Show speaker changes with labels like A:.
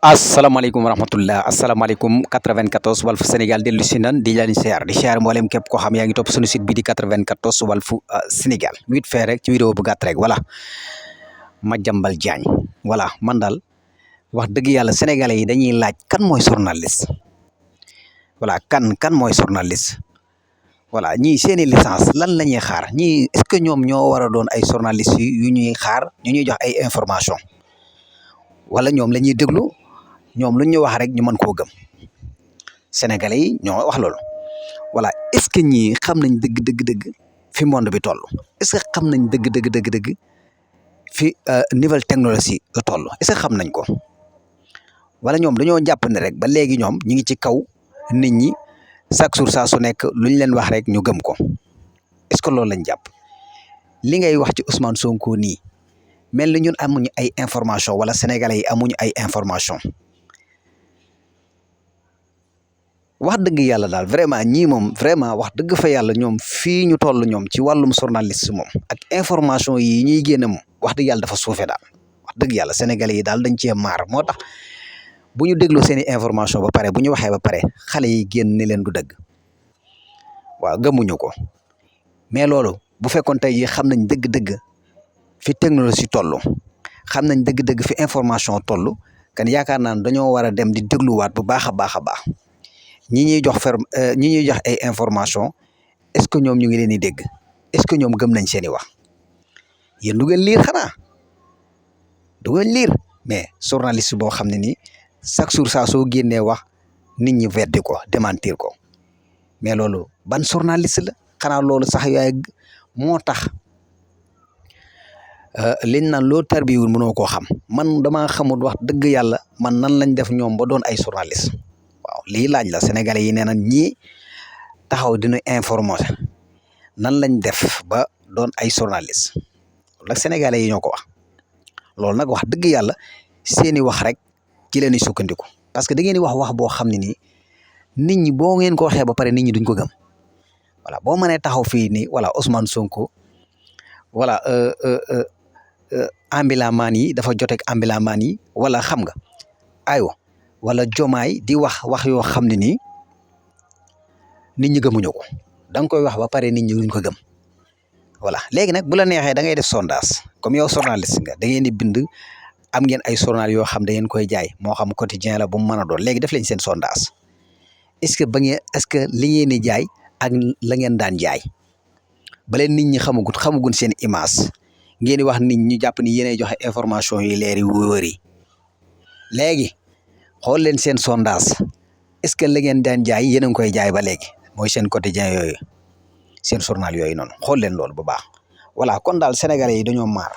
A: asalaamaaleykum wa rahmatullah asalaamaaleykum 94 Walf Sénégal dellu si nan di leen siyaar di siyaar mboolem képp koo xam yaa ngi topp suñu site bi di 94 Walf Sénégal vite fait rek ci vidéo bu gàtt rek voilà Madiambal Diagne voilà man daal wax dëgg yàlla sénégalais yi dañuy laaj kan mooy journaliste voilà kan mooy journaliste voilà ñii seeni licence lan la ñuy xaar ñii est-ce que ñoom ñoo war a doon ay journalistes yu ñuy xaar ñu ñuy jox ay information wala ñoom la ñuy déglu ñoom lu ñu wax rek ñu mën koo gëm sénégalais yi ñoo wax loolu voilà est-ce que ñii xam nañ dëgg fi monde bi toll est-ce que xam nañ dëgg fi nouvelle technologie la toll est-ce que xam nañ ko wala ñoom dañoo jàpp ne rek ba léegi ñoom ñu ngi ci kaw nit ñi chaque jour saa su nekk lu ñu leen wax rek ñu gëm ko est-ce que loolu lañ jàpp li ngay wax ci Ousmane Sonko nii mel ni ñun amuñu ay information wala sénégalais yi amuñu ay information wax dëgg yàlla daal vraiment ñii moom vraiment wax dëgg fa yàlla ñoom fii ñu toll ñoom ci wàllum journaliste moom ak information yi ñuy génne moom wax dëgg yàlla dafa suufe daal wax dëgg yàlla sénégalais yi daal dañ cee maar moo tax bu ñu dégloo seeni information ba pare bu ñu waxee ba pare xale yi génn ni leen du dëgg waaw gëmuñu ko mais loolu bu fekkoon tey jii xam nañ dëgg fi technologie toll xam nañ dëgg fi information toll kan yaakaar naa ne dañoo war a dem di dégluwaat bu baax a baax ñi ñuy jox ay information est-ce que ñoom ñu ngi leen di dégg est-ce que ñoom gëm nañ seeni wax yéen du ngeen liir xanaa du ngeen liir mais journaliste boo xam ne nii chaque jour saa soo génnee wax nit ñi weddi ko démentir ko mais loolu ban journaliste la xanaa loolu sax yaay moo tax liñ naan loo tarbiwul mënoo koo xam man damaa xamul wax dëgg yàlla man nan lañ def ñoom ba doon ay journaliste waaw lii laaj la sénégalais yi nee na ñii taxaw dina informer nan lañ def ba doon ay journaliste loolu nag sénégalais yi ñoo ko wax loolu nag wax dëgg yàlla seeni wax rek ci leen di sukkandiku parce que da ngeen di wax boo xam ne nii nit ñi boo ngeen ko waxee ba pare nit ñi duñ ko gëm voilà boo mënee taxaw fii nii voilà Ousmane Sonko voilà ambilamaan yi dafa joteeg ambilamaan yi wala xam nga aywa wala jomaay di wax yoo xam ne nii nit ñi gëmuñu ko da nga koy wax ba pare nit ñi duñ ko gëm voilà léegi nag bu la neexee da ngay def sondage comme yow journaliste nga da ngeen di bind am ngeen ay journal yoo xam da ngeen koy jaay moo xam quotidien la bu mu mën a doon léegi def leen seen sondage est-ce que li ngeen di jaay ak la ngeen daan jaay ba leen nit ñi xamagun seen image ngeen di wax nit ñi jàpp ni yéenay joxe information yi leer yi wóor yi léegi xool leen seen sondage est-ce que la ngeen daan jaay yéen a ngi koy jaay ba léegi mooy seen quotidien yooyu seen journal yooyu noonu xool leen loolu bu baax voilà kon daal sénégalais yi dañoo maar